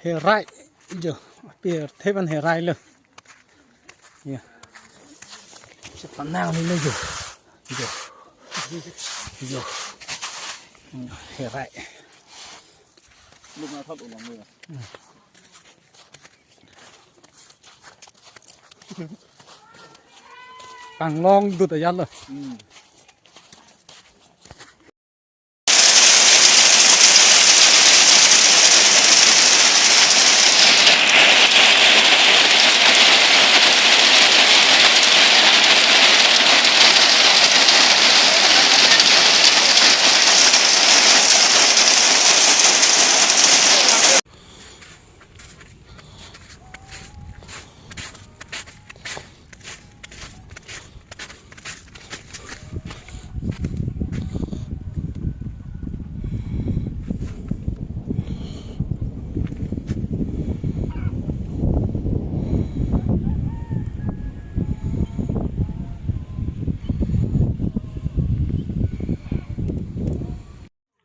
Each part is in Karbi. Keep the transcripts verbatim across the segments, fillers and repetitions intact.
Herai jo, apirthe pen herai lo. Ya. Chepanang lo jo. Jo. Jo. Herai. Luk na thot ulang lo ya. Kanglong dut ayan lo. Hmm.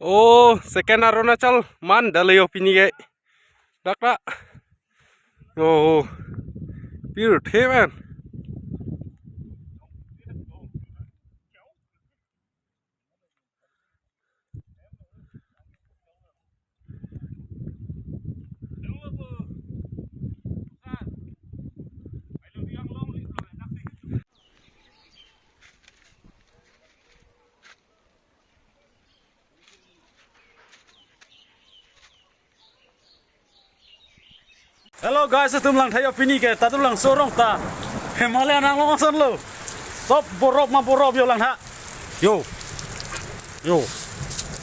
Oh, second Arunachal man dali yo pini ke. Dak dak. Oh, pirthe pen. Hello guys, atum Langtha yo pini ke, ta atum Langso arong ta. Himalaya nanglong ason lo. Sop borop ma borop yo Langtha. Yo. Yo.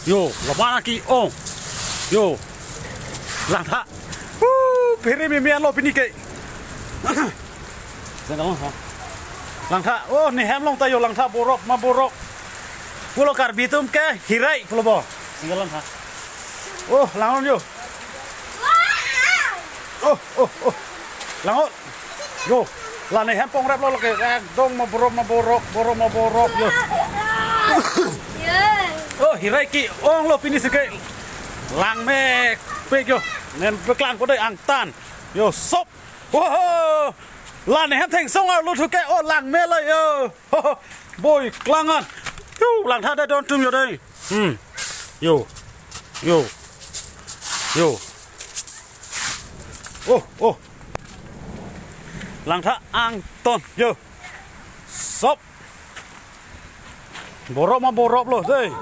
Yo, laban aki ong. Yo. Langtha. Hu, phere meme lo pini ke. Langtha. Oh, ne hem along ta yo Langtha borop ma borop. Pulo Karbi atum ke herai pulo bo. Single Langtha. Oh, lang-on yo. Oh, oh, oh. Lang-on. Yo. La ne hem pongrap lo ke. Ekdom ma borop ma borop, borop ma borop yo. Oh, herai ki-ong lo pini si ke. Lang mepik yo. Nen peklang ko dei angtan. Yo, sop. Oho! La ne hem thengsong arlo thu ke, oh, lang me lo yo. Boi klang-an. Yo, Langtha da don atum yo dei. Hmm. Yo. Yo. Yo. Oh, oh. Langtha angton yo. Sop. Borop ma borop lo dei.